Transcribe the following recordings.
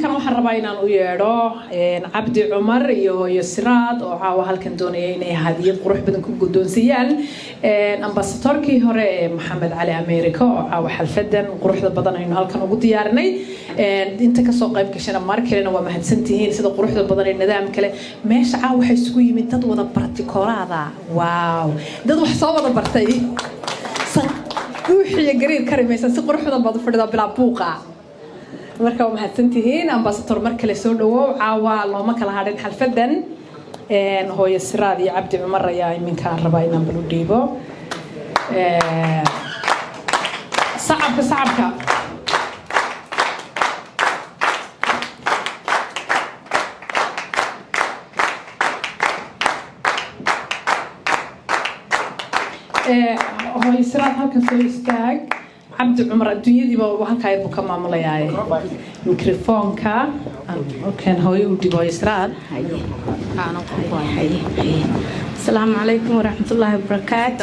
Iminkana waxaan rabaa inaan u yeedho Cabdi Cumar iyo hooyo Siraad oo caawa halkan doonaya inay hadiyad qurux badan ku guddoonsiiyaan ambasadoorkii hore ee Maxamed Cali America, oo caawa xalfadan quruxda badan aynu halkan ugu diyaarinay. Inta kasoo qayb gashana mar kalena waa mahadsantihiin sida quruxda badan ee nidaam kale. Meesha caawa waxaa isugu yimid dad wada bartikoraada. Wow, dad wax soo wada bartay. Guuxiyo gariir kari maysa, si qurux badan baad u fadhidaa bilaa buuqa. Marka waa mahadsantihiin. Ambasador, mar kale soo dhawow. Caawa looma kala hadhin xalfadan. Hooyo Siraad iyo Cabdi Cumar ayaa iminkaan rabaa inaan bal u dhiibo. Sacabka, sacabka. Hooyo Siraad, halkan soo istaag. Cabdi Cumar adduunyadiiba halkaa yar buu ka maamulayaa mikrofoonka. Kan hooyo u dhib, hooyo Siraad. Asalaamu calaykum waraxmatullaahi wabarakaat.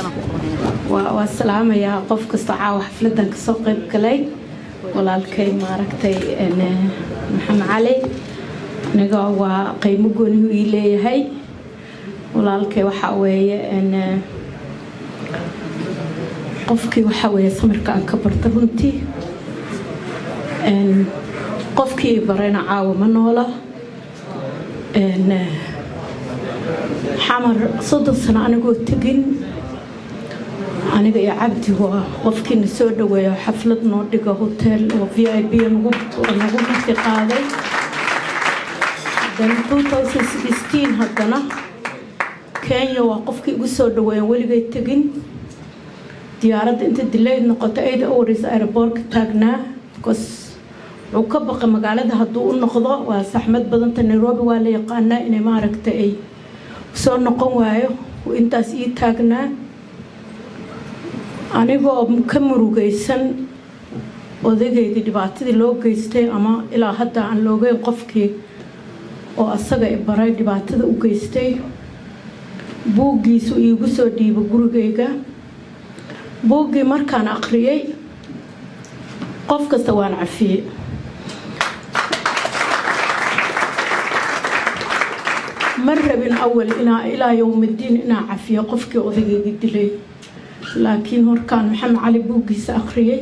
Waa salaamayaa qof kasta caawa xafladan kasoo qayb galay. Walaalkay, maaragtay, Maxamed Cali, aniga waa qiimo goonihu ii leeyahay. Walaalkay waxaa weeye qofkii waxaa weeye samirka aan ka barta runtii. Qofkii i barayna caawa ma noola. Xamar 30 sano anigoo tegin, aniga iyo Cabdi waa qofkiina soo dhaweeya, xaflad noo dhiga, hotel oo VIP nagu marti qaaday. Haddana 2016 haddana Kenya waa qofkii igu soo dhaweeyan. Weligay tegin, diyaaradda inta delayed noqoto 8 hours airportka taagnaa, because wuxuu ka baqa magaalada hadduu u noqdo waa saxmad badanta, Nairobi waa la yaqaanaa, inay maaragtay ay soo noqon waayo. Intaas ii taagnaa anigoo ka murugaysan odaygeydii dhibaatadii loo geystay, ama ilaa hadda aan loogeyn qofkii oo asaga i baray dhibaatada u geystay. Buuggiisu iigu soo dhiibo gurigayga. Buuggii markaan akhriyey, qof kasta waan cafiyey. Ma rabin awal inaa ilaa yowmiddiin inaa cafiyo qofkii odaygeygii dilay, laakiin horkaan Maxamed Cali buuggiisa akhriyey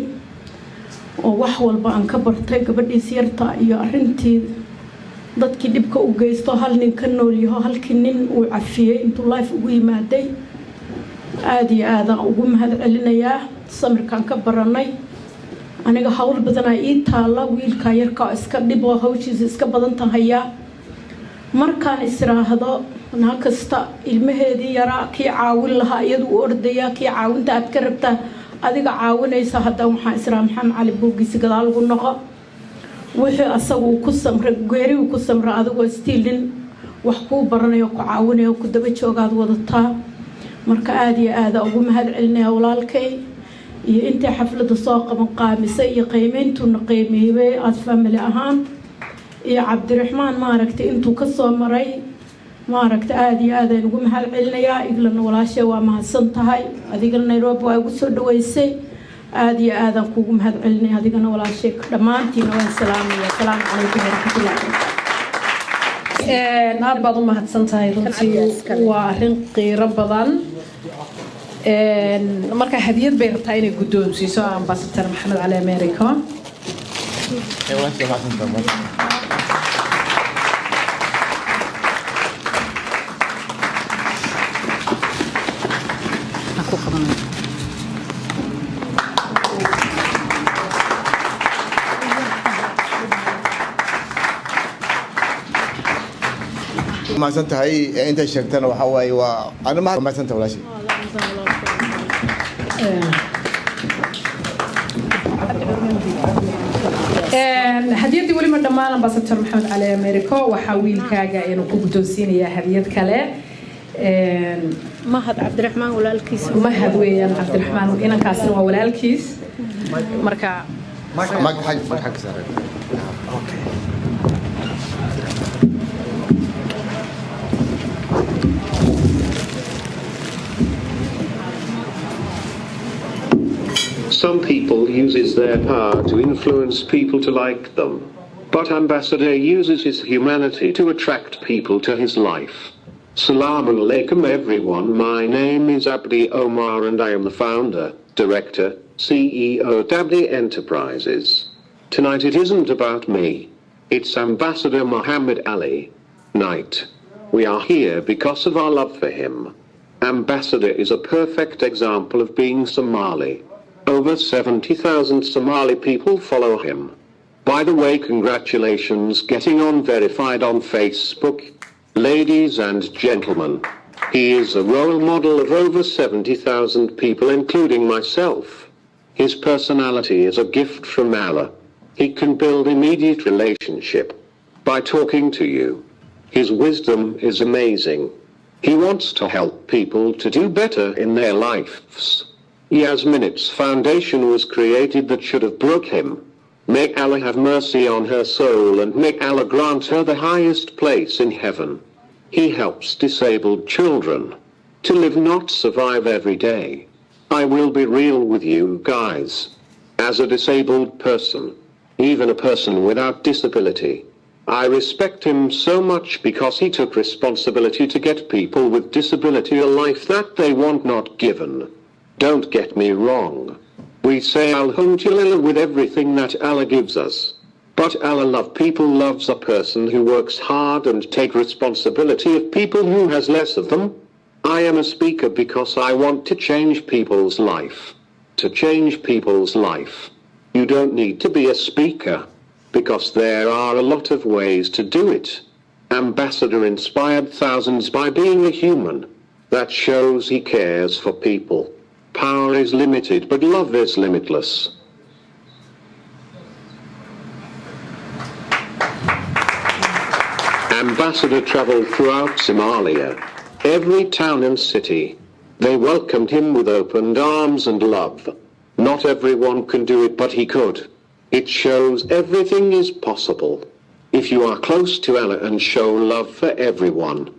oo wax walba aan ka bartay, gabadhiis yarta iyo arintii dadkii dhibka u geysto, hal nin ka nool yaho, halkii nin uu cafiyey intuu life ugu yimaaday, aada iyo aadaan ugu mahad celinayaa. Samirkaan ka baranay. Aniga hawl badanaa ii taalla, wiilkaa yarkaa iska dhib oo hawshiisa iska badan tahayaa. Markaan israahdo naa kasta ilmaheedii yaraa kii caawin lahaa iyadu u ordayaa, kii caawinta aad ka rabtaa adiga caawinaysa, haddana waxaan israa Maxamed Cali buuggiisa gadaal ugu noqo. Wixii asagu ku samray, geerigu ku samra, adigoo still nin wax kuu baranayo, ku caawinayo, ku daba joogaad wadataa. Marka aada iyo aada ugu mahad celinaya walaalkay iyo intii xafladda soo qaban qaamisay iyo qiimeyntuuna qiimeeyay aada family ahaan, iyo Cabdiraxmaan, maaragtay, intuu kasoo maray, maaragtay, aada iyo aad ayaan ugu mahad celinayaa. Iglana walaashee, waa mahadsan tahay. Adigana Nairobi waa igu soo dhaweysay, aada iyo aadaan kuugu mahad celinaya. Adigana walaashee, dhammaantiina waan salaamaya. Asalaamu calaykum waraxmatullahi. Aad baad u mahadsan tahay. Runtii waa arrin qiiro badan. Marka hadiyad bay rabtaa inay guddoonsiiso ambasador Maxamed Cali America. Mahadsan tahay. Intay sheegtana waxaa waaye waa ana mahadsan tahay walaashay. Hadiyaddii weli ma dhammaan. Ambasador Maxamed Cali Americo, waxaa wiilkaaga inuu ku guddoonsiinayaa hadiyad kale. Mahad Cabdiraxmaan walaalkiis. Mahad weeyaan Cabdiraxmaan, inankaasina waa walaalkiis marka. Mag xag mag xag saaran. Some people uses their power to influence people to like them. But Ambassador uses his humanity to attract people to his life. Salaam alaikum everyone, my name is Abdi Omar and I am the founder, director, CEO at Abdi Enterprises. Tonight it isn't about me. It's Ambassador Muhammad Ali. Night. We are here because of our love for him. Ambassador is a perfect example of being Somali. Over 70,000 Somali people follow him. By the way, congratulations getting on verified on Facebook. Ladies and gentlemen, he is a role model of over 70,000 people, including myself. His personality is a gift from Allah. He can build immediate relationship by talking to you. His wisdom is amazing. He wants to help people to do better in their lives. Yasmin's foundation was created that should have broke him. May Allah have mercy on her soul and may Allah grant her the highest place in heaven. He helps disabled children to live, not survive every day. I will be real with you guys. As a disabled person, even a person without disability, I respect him so much because he took responsibility to get people with disability a life that they want not given. Don't get me wrong. We say Alhamdulillah with everything that Allah gives us. But Allah love people loves a person who works hard and take responsibility of people who has less of them. I am a speaker because I want to change people's life. To change people's life, you don't need to be a speaker, because there are a lot of ways to do it. Ambassador inspired thousands by being a human. That shows he cares for people. Power is limited, but love is limitless. Ambassador traveled throughout Somalia, every town and city. They welcomed him with opened arms and love. Not everyone can do it, but he could. It shows everything is possible. If you are close to Allah and show love for everyone,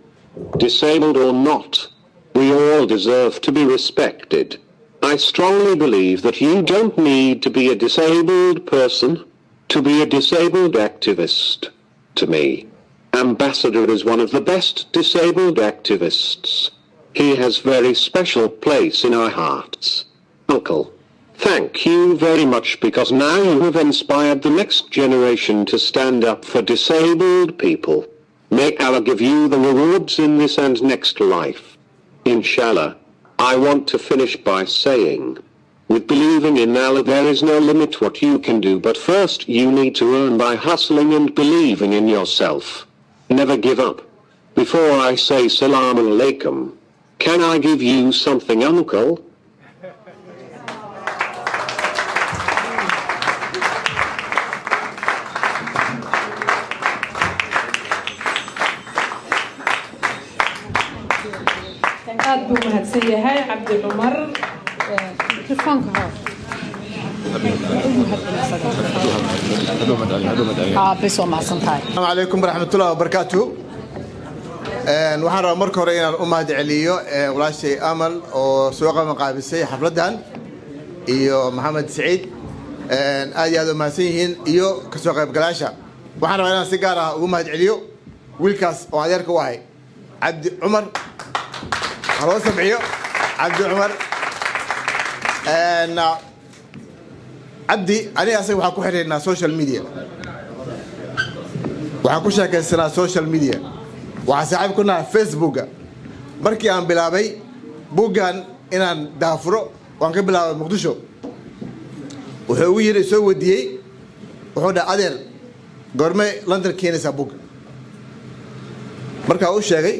disabled or not, we all deserve to be respected. I strongly believe that you don't need to be a disabled person to be a disabled activist. To me, Ambassador is one of the best disabled activists. He has very special place in our hearts. Uncle, thank you very much because now you have inspired the next generation to stand up for disabled people. May Allah give you the rewards in this and next life. Inshallah. I want to finish by saying, with believing in Allah there is no limit what you can do, but first you need to earn by hustling and believing in yourself. Never give up. Before I say salam alaikum, can I give you something, uncle? Aad buu mahadsan yahay Cabdi Cumar. Mikrofoonka hor. Bes, waa mahadsan tahay. Asalaamu calaykum waraxmatullahi wabarakaatu. Waxaan rabaa marka hore inaan u mahad celiyo walaashay Amal oo soo qabanqaabisay xafladdan iyo Maxamed Saciid. Aad iyo aad u mahadsan yihiin iyo kasoo qaybgalaasha. Waxaan rabaa inaan si gaar ah ugu mahad celiyo wiilkaas oo adeerka u ahay, Cabdi Cumar. Ha loo sabciyo Cabdi Cumar. Cabdi aniga asaga waxaan ku xidhiirnaa social media, waxaan ku sheekaysanaa social media, waxaan saaxiib ku nahay Facebooka. Markii aan bilaabay buuggan inaan daafuro, waan ka bilaabay Muqdisho, wuxuu ugu yidhi, soo weydiiyey, wuxuu dhahay, "Adeer, goormay London keenaysaa buugga?" Markaa u sheegay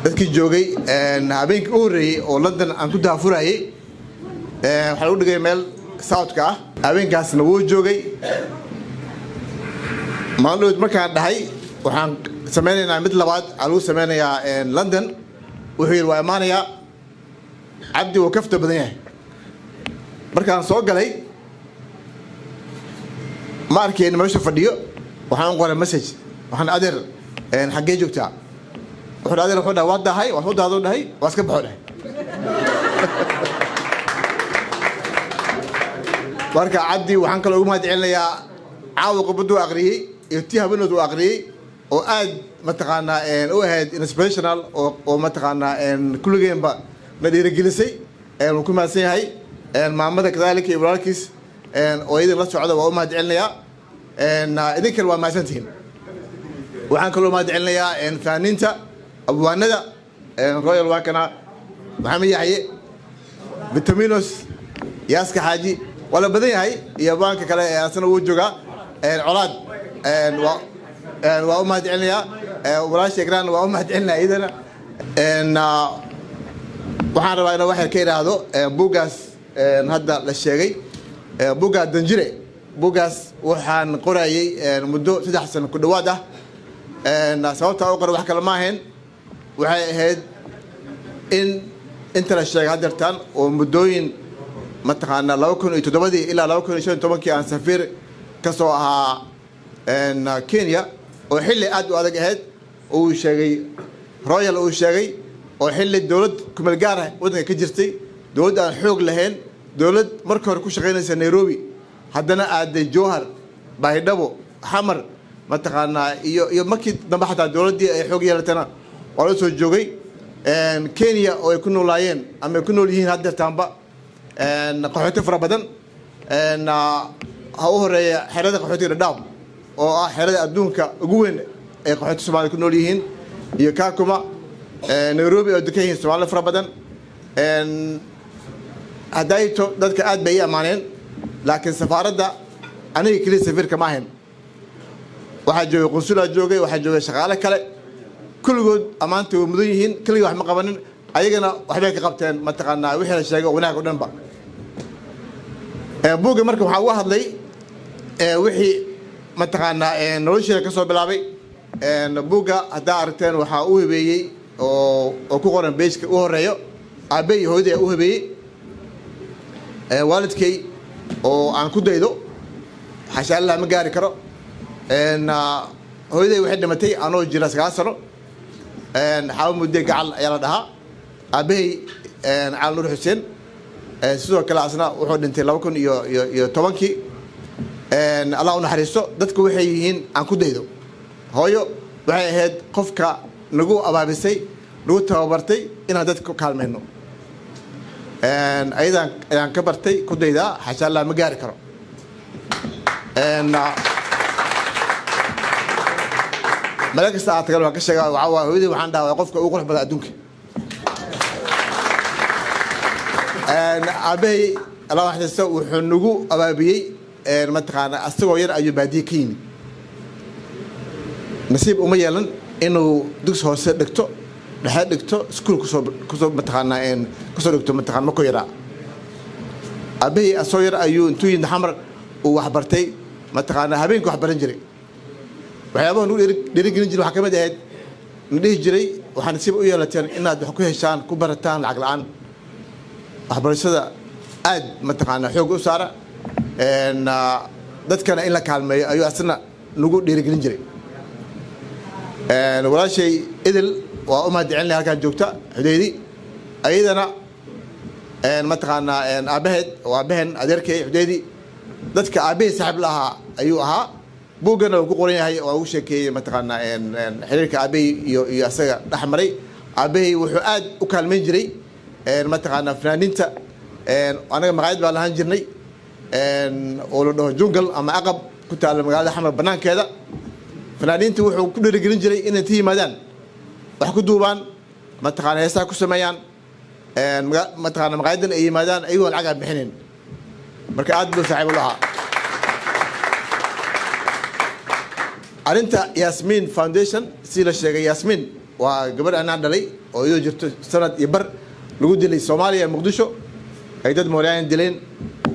dadkii joogay, habeenkii u horreeyey oo London aan ku daafurayay, waxaa lagu dhigay meel southka ah. Habeenkaasna wuu joogay. Maalin markaan dhahay waxaan samaynaynaa mid labaad aa lagu sameynayaa London, wuxuu yidhi waa imaanayaa. Cabdi wuu kafta badan yahay. Markaan soo galay ma arkeen meesha fadhiyo. Waxaan u qoray message, waxaan, "Adeer, xaggee joogtaa?" Wuxuu dhahay, "Adeer," wuxuu dhahay, "waa dahay, waa soo daado," dhahay, "waa iska baxo," dhahay. Marka Cabdi waxaan kaloo ugu mahad celinayaa Caawa khudbaduu aqriyey iyo tii habenood uu aqriyey oo aad mataqaanaa u ahayd inspirational oo mataqaanaa kulligeenba na dhiirigelisay, wuu ku mahadsan yahay. Maamada kadaalika iyo walaalkiis oo idin la socda waa u mahad celinayaa. Idinkale waa mahadsantihiin. Waxaan kaloo mahad celinayaa fanaaniinta, abwaanada Royal Wakana, Maxamed Yaxye, Vitaminos, Yaaska Xaaji, waa la badan yahay, iyo abwaanka kale ee asna wuu joogaa, Colaad, waa u mahad celinayaa. Walaasha Igraan waa u mahad celinaya iyadana. Waxaan rabaa inaan wax yar ka idhaahdo buuggaas hadda la sheegay, buuggaas Danjire. Buuggaas waxaan qorayay muddo 3 sano ku dhowaad ah. Sababta u qoray wax kale ma ahayn, waxay ahayd in inta la sheegay haddeertaan oo muddooyin mataqaanaa 2007-dii ilaa 2015-kii aan safiir ka soo ahaa Kenya, oo xilli aad u adag ahayd uu sheegay Royal, uu sheegay oo xilli dowlad kumeel gaar ah waddanka ka jirtay, dowlad aan xoog lahayn, dowlad marka hore ku shaqaynaysa Nairobi, haddana aaday Jowhar, Baydhabo, Xamar mataqaanaa, iyo markii dambe xataa dowladdii ay xoog yeelatana waa la soo joogay Kenya oo ay ku noolaayeen ama ay ku nool yihiin haddeertaanba qaxooti fara badan. Ha u horeeya xerada qaxootiga Dhadhaab oo ah xerada adduunka ugu weyn ay qaxooti Soomaliya ku nool yihiin, iyo Kakuma, Nairobi oo dekan yihiin Soomaali fara badan. Haddayto dadka aad bay ii ammaaneen, laakiin safaaradda aniga keliya safiirka ma ahayn. Waxaa joogay qunsulaa joogay, waxaa joogay shaqaale kale. Kulligood ammaanta way mudan yihiin. Keligii wax ma qabanin, ayagana waxbay ka qabteen mataqaanaa wixii la sheegay oo wanaag o dhan ba. Buugga marka waxaa uga hadlay wixii mataqaanaa nolosheeda ka soo bilaabay. Buugga haddaa aragteen waxaa u hibeeyey oo ku qoran page-ka u horeeyo aabe iyo hooyaday u hibeeyey, waalidkay oo aan ku daydo. Xashaallah ma gaari karo. Hooyaday waxay dhimatay anoo jira 9 sano. Xaawo Mudde Gacal ayaa la dhahaa. Aabahay Cali Nuur Xuseen sidoo kale asna wuxuu dhintay 2010-kii, Allah u naxariisto. Dadku waxay yihiin aan ku daydo. Hooyo waxay ahayd qofka nagu abaabisay, nagu tababartay inaan dadka kaalmayno. Ayadaan ayaan ka bartay ku daydaa. Xasha Allah ma gaari karo. Meel kasta aad tagal waan ka sheegaa, waxaa waaye hooyadii waxaan dhahaa waa qofka ugu qurux badan adduunka. Aabahay Allah naxariisto wuxuu nagu abaabiyey mataqaana asagoo yar ayuu baadiye ka yimid. Nasiib uma yeelan inuu dugsi hoose dhigto, dhexe dhigto, iskuul kusoo mataqaanaa kusoo dhigto mataqaan markuu yaraa. Aabahay asagoo yar ayuu intuu yimid Xamar uu waxbartay, mataqaanaa habeenkii wax baran jiray. Waxyaabaha nagu dhiirigelin jiray waxaa ka mid ahayd na dhihi jiray, waxaa nasiib u yeelateen inaad wax ku heshaan, ku barataan lacag la'aan. Waxbarashada aad mataqaanaa xoog u saara, dadkana in la kaalmeeyo ayuu asna nagu dhiirigelin jiray. Walaashay Idil waa u mahad celinaya, halkaan joogta, Xudaydi. Ayadana mataqaanaa aabaheed oo aabaheen adeerkay Xudaydi dadka aabahey saaxiib la ahaa ayuu ahaa. Buuggana uu ku qoran yahay oo ugu sheekeeyey mataqaanaa xiriirka aabahey iyo asaga dhex maray. Aabahey wuxuu aad u kaalmayn jiray mataqaanaa fanaaniinta. Anaga maqaayad baan lahaan jirnay oo la dhaho Jungle ama Aqab, ku taalla magaalada Xamar banaankeeda. Fanaaniinta wuxuu ku dhiirigelin jiray inay ta yimaadaan, wax ku duubaan, mataqaana heesaha ku sameeyaan, mataqaana maqaayadan ay yimaadaan ayagoon lacag aan bixinin. Marka aad buu saaxiib u lahaa. Arrinta Yasmin Foundation, si la sheegay, Yasmin waa gabadh anaan dhalay oo iyadoo jirto sanad iyo bar lagu dilay Soomaaliya, Muqdisho, ay dad Mooryaan dileen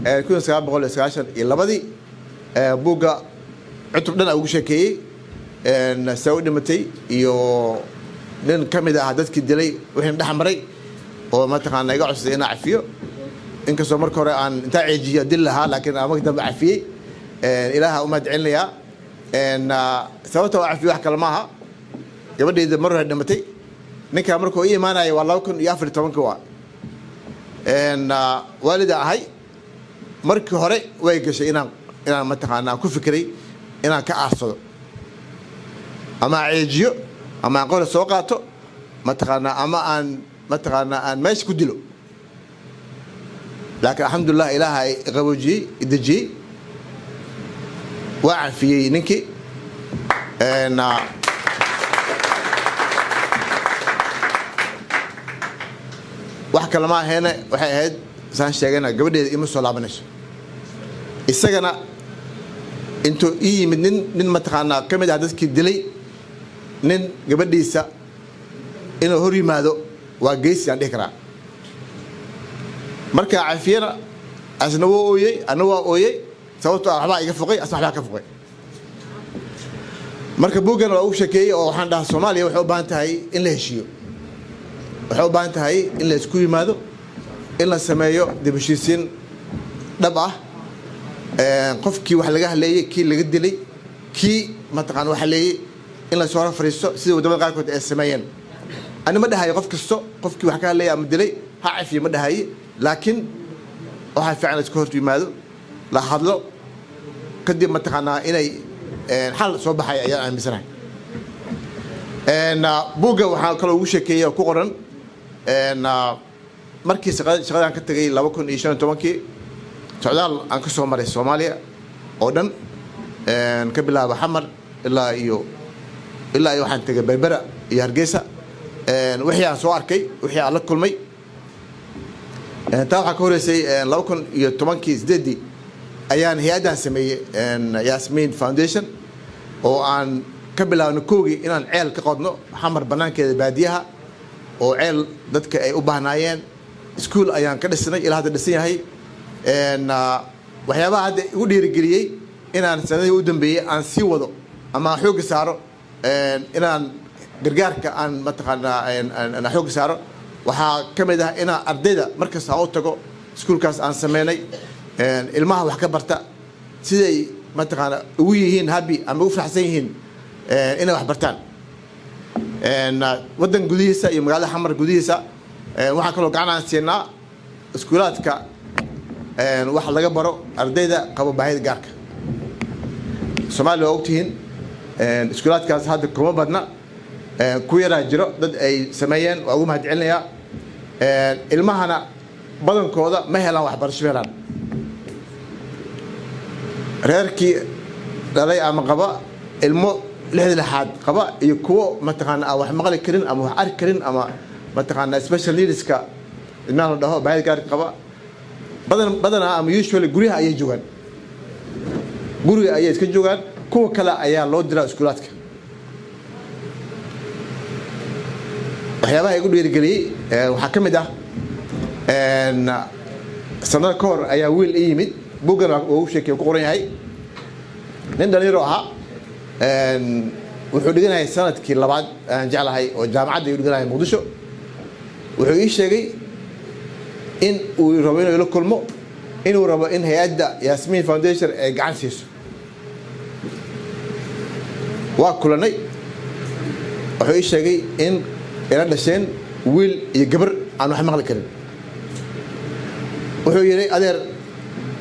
1992-dii. Buugga cutub dhan a ugu sheekeeyey see u dhimatay iyo nin ka mid ah dadkii dilay wixiina dhex maray oo mataqaana iga codsaday inaan cafiyo, inkastoo marka hore aan intaa ceejiyo dil lahaa, laakiin aan markii dambe cafiyey. Ilaaha u mahad celinayaa. Sababta oo cafiyo wax kale maaha, gabadhayda mar hore dhimatay. Ninkaa markuu ii imaanaya waa 2014-kii, waa waalida ahay. Markii hore way gashay inaan mataqaana aan ku fikiray Inaan ka aarsado ama aan ceejiyo ama aan qori soo qaato, mataqaanaa, ama aan, mataqaanaa, aan meesha ku dilo. Laakiin alxamdulilah, Ilaaha qaboojiyey, dejiyey, waa cafiyey ninkii. Wax kale ma aheene, waxay ahayd, saan sheegayna, gabadheeda ima soo laabanayso. Isagana intuu ii yimid, nin mataqaanaa ka mid ah dadkii dilay nin gabadhiisa inuu hor yimaado, waa geysi aan dhihi karaa. Marka cafiyana, asna waa ooyey, anna waa ooyey, sababtoo ah waxbaa iga foqay, asna waxbaa ka foqay. Marka buuggan waa ugu sheekeeyey oo waxaan dhahaa, Soomaaliya waxay u baahan tahay in la heshiiyo, waxay u baahan tahay in la isku yimaado, in la sameeyo dib heshiisiin dhab ah. Qofkii wax laga haleeyey, kii laga dilay, kii mataqaan wax haleeyey, in la soo hor fariisto, sida waddamada qaarkood ay sameeyeen. Ani ma dhahayo qof kasto qofkii wax ka hadleeyay ama dilay ha cafiyo, ma dhahaye, laakiin waxaa fiican la isku hor yimaado, la hadlo, kadib mataqaanaa inay xal soo baxay ayaan aaminsanahay. Buugga waxaa kaloo ugu sheekeeyey oo ku qoran markii shaqadaan ka tegay 2015-kii, socdaal aan ka soo maray Soomaaliya oo dhan, ka bilaaba Xamar ilaa iyo waxaan tegay Berbera iyo Hargeysa, wixii aan soo arkay, wixii aan la kulmay. Taa waxaa ka horeysay 2010-kii, sideeddii ayaan hay-addan sameeyey, Yasmin Foundation, oo aan ka bilaabno kowgii inaan ceel ka qodno Xamar banaankeeda, baadiyaha, oo ceel dadka ay u baahnaayeen. Iskuul ayaan ka dhisnay, ilaa hadda dhisan yahay. Waxyaabaha hadda igu dhiirigeliyey inaan sanadii u dambeeyey aan sii wado ama aan xoogga saaro inaan gargaarka aan mataqaanaa aan xoogga saaro, waxaa ka mid ah inaan ardayda markasta aan u tago iskuulkaas aan sameynay, ilmaha wax ka barta siday mataqaana ugu yihiin happy ama ugu faraxsan yihiin inay wax bartaan waddan gudihiisa iyo magaalada Xamar gudihiisa. Waxaa kaloo gacan aan siinaa iskuulaadka wax laga baro ardayda qabo baahida gaarka. Soomaaliya waa ogtihiin, iskuulaadkaas hadda kuma badna, ku yaraa jiro dad ay sameeyeen, waa ugu mahad celinayaa. Ilmahana badankooda ma helaan waxbarasho, ma helaan. Reerkii dhalay ama qaba ilmo lixda lixaad qaba iyo kuwo mataqaana aan wax maqli karin ama wax arki karin ama mataqaana special needs-ka ilmaha la dhaho, baahida gaarka qaba, badan badanaa ama usually guryaha ayay joogaan, guriga ayay iska joogaan. Kuwa kale ayaa loo diraa iskuulaadka. Waxyaabaha igu dhiirigeliyey waxaa ka mid ah, sanado ka hor ayaa wiil ii yimid. Buuggan waa ugu sheekey, ku qoran yahay. Nin dhalinyaro ahaa, wuxuu dhiganayay sanadkii labaad aan jeclahay oo jaamacadda ayuu dhiganayay Muqdisho. Wuxuu ii sheegay in uu rabo inuu ila kulmo, inuu rabo in hay-adda Yasmin Foundation ay gacan siiso. Waa kulanay. Wuxuu ii sheegay in ila dhasheen wiil iyo gabar aan wax maqli karin. Wuxuu yidhi, "Adeer,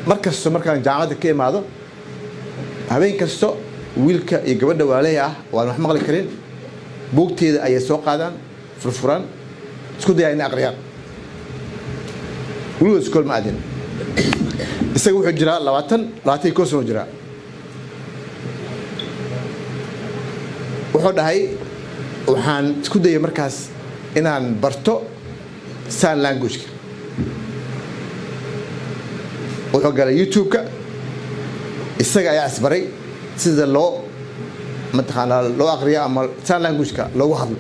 mar kasto markaan jaamacadda ka imaado, habeen kasto, wiilka iyo gabadha walaalahay ah waan wax maqli karin buugteeda ayay soo qaadaan, furfuraan, isku dayaan inay aqriyaan. Weligood iskool ma aadin." Isaga wuxuu jiraa 20, 21 sano jiraa. Wuxuu dhahay, "Waxaan isku dayay markaas inaan barto sign language-ka." Wuxuu galay YouTube-ka, isaga ayaa isbaray sida loo mataqaanaa loo aqriyo ama sign language-ka loogu hadlo.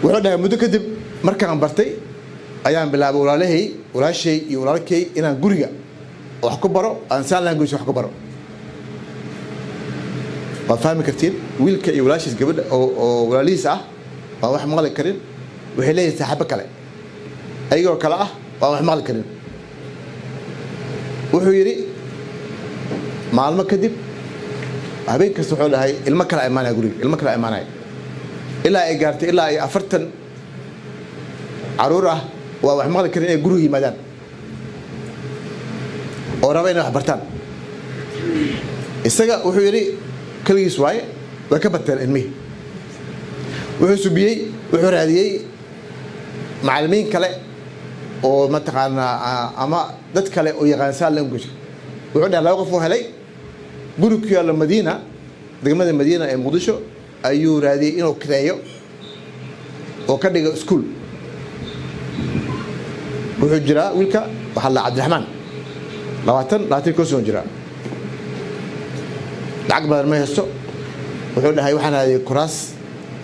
Wuxuu dhahay, "Muddo kadib markaan bartay ayaan bilaabay walaalahay, walaashay iyo walaalkay inaan guriga wax ku baro, aan sign language wax ku baro." Waad fahmi kartiin, wiilka iyo walaashiis, gabadha oo walaalihiis ah waan wax maqli karin, waxay leeyihin saaxiibo kale ayagoo kale ah waan wax maqli karin. Wuxuu yidhi, maalmo kadib habeen kasta, wuxuu dhahay, ilmo kala imaanaya guriga, ilmo kala imaanaya, ilaa ay gaartay ilaa ay 40 caruur ah waa wax maqli karin inay guriga yimaadaan oo raba inay wax bartaan. Isaga wuxuu yidhi keligiis waaye, way ka bateen ilmihii. Wuxuu subiyey, wuxuu raadiyey macallimiin kale oo mataqaanaa ama dad kale oo yaqaan sign language. Wuxuu dhahay laba qof oo helay. Guri ku yaalla Madiina, degmada Madiina ee Muqdisho, ayuu raadiyey inuu kireeyo oo ka dhigo iskuul. Wuxuu jiraa wiilka, waxaa la Cabdiraxmaan, 21 sano jiraa. Lacag badan ma haysto. Wuxuu dhahay waxaan raadiyey kuraas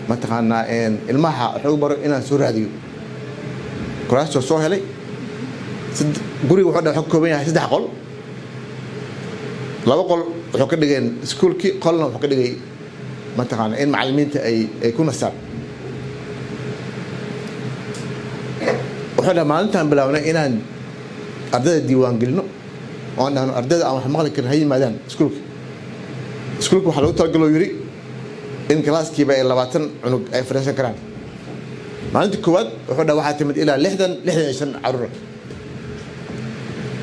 mataqaanaa ilmaha wax lagu baro inaan soo raadiyo. Kuraastoo soo helay. Guriga wuxuu dhahay wuxuu ka kooban yahay saddex qol. Laba qol wuxuu ka dhigeen iskuulkii, qolna wuxuu ka dhigay mataqaanaa in macallimiinta ay ku nastaan. Wuxuu dhahay maalintaan bilaabnay inaan ardayda diiwaan gelino oo aan dhahno ardayda aan wax maqli karin ha yimaadaan iskuulka. Iskuulka waxaa lagu talagaloo yidhi in kalaaskiiba ay 20 cunug ay fadhiisan karaan. Maalinta koowaad wuxuu dhahay waxaa timid ilaa 60, 65 caruura.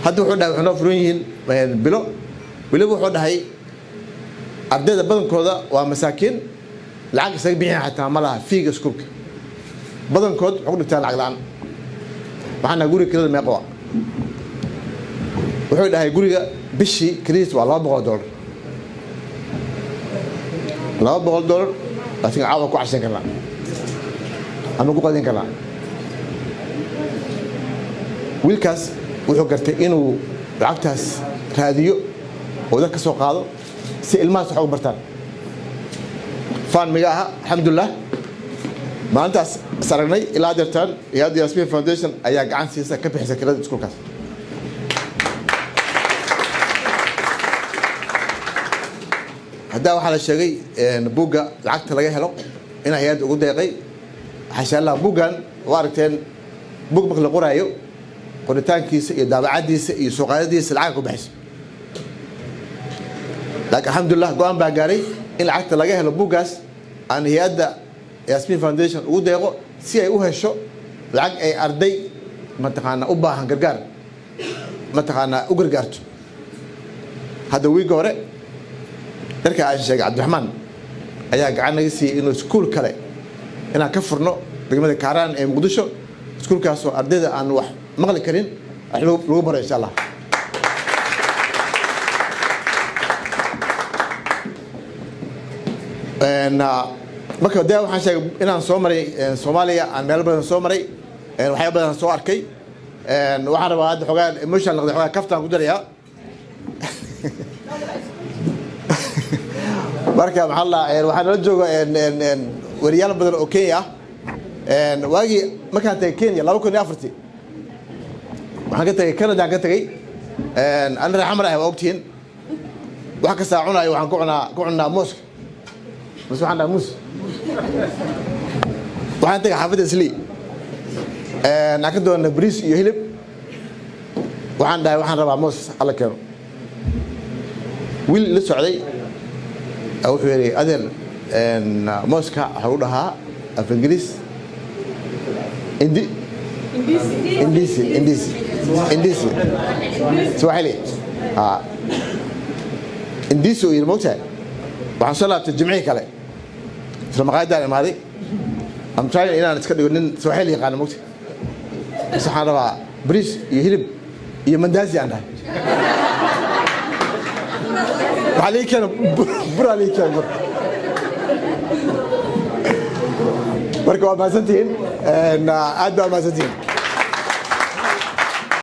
Hadda wuxuu dhahay waxay noo furan yihiin bilo. Weliba wuxuu dhahay ardayda badankooda waa masaakiin, lacag isaga bixin xataa ma laha fee-ga iskuulka. Badankood waxay ku dhigtaan lacag la'aan. Waxaan dhahay guriga kirada meeqa waa? Wuxuu dhahay guriga bishii kiradiis waa $200. $200 laakiin caawa ku cashan karnaa ama ku qadin karnaa. Wiilkaas wuxuu gartay inuu lacagtaas raadiyo oo dad ka soo qaado si ilmahaas wax ugu bartaan. Faan miga aha, alxamdulilah, maalintaas is aragnay ilaa deertaan hay'adda Yasmin Foundation ayaa gacan siisa, ka bixisa kirada iskuulkaas. Haddaa waxaa la sheegay buugga lacagta laga helo inaa hay'adda ugu deeqay. Xasha Allah, buuggan waa aragteen. Buug marka la qoraayo, qoritaankiisa iyo daabacadiisa iyo soo qaadadiisa lacag ku baxayso, laakiin alxamdulilah go'aan baa gaaray in lacagta laga helo buuggaas aan hay'adda Yasmin Foundation ugu deeqo si ay u hesho lacag ay arday mataqaanaa u baahan gargaar mataqaanaa u gargaarto. Hadda wiigga hore darka aan sheegay, Cabdiraxmaan, ayaa gacan naga siiyey inuu iskuul kale inaan ka furno degmada Kaaraan ee Muqdisho, iskuulkaasoo ardayda aan wax maqli karin wax lagu baro, insha Allah. Marka de waxaan sheegay inaan soo maray Soomaaliya, aan meelo badan soo maray, waxyaaba badan soo arkay. Waxaan rabaa hadda xoogaa emotional noqday, xoogaa kaftaan ku darayaa. Marka maxaa la, waxaa nala jooga wariyaal badan oo Kenya ah. Waagii markaan tagay Kenya 2004-tii, waxaan ka tagay Canada, aan ka tagay. Ana reer Xamar ah, waa ogtihiin. Wax kastaa cunayo waxaan ku cunnaa mooska, bas waxaan dhahaa muus. Waxaan tagay xaafadda Islii, aan ka doona bariis iyo hilib. Waxaan dhahay waxaan rabaa moos alla keeno. Wiil la socday wuxuu yidhi, "Adeer, mooska waxaa lagu dhahaa af Ingiriis ndizi, ndizi, ndizi, Swahili ha ndizi," uu yidhi. Moogtahay, waxaan soo laabtay jimcihii kale, isla maqaayadaan imaaday. I'm trying inaan iska dhigo nin Swahili yaqaano, moogtahay. Bas waxaan rabaa bariis iyo hilib iyo mandazi, aan dhahay. Waxaa lii keena buraa, lii keena bur. Marka waa mahadsantihiin, aad baa mahadsantihiin.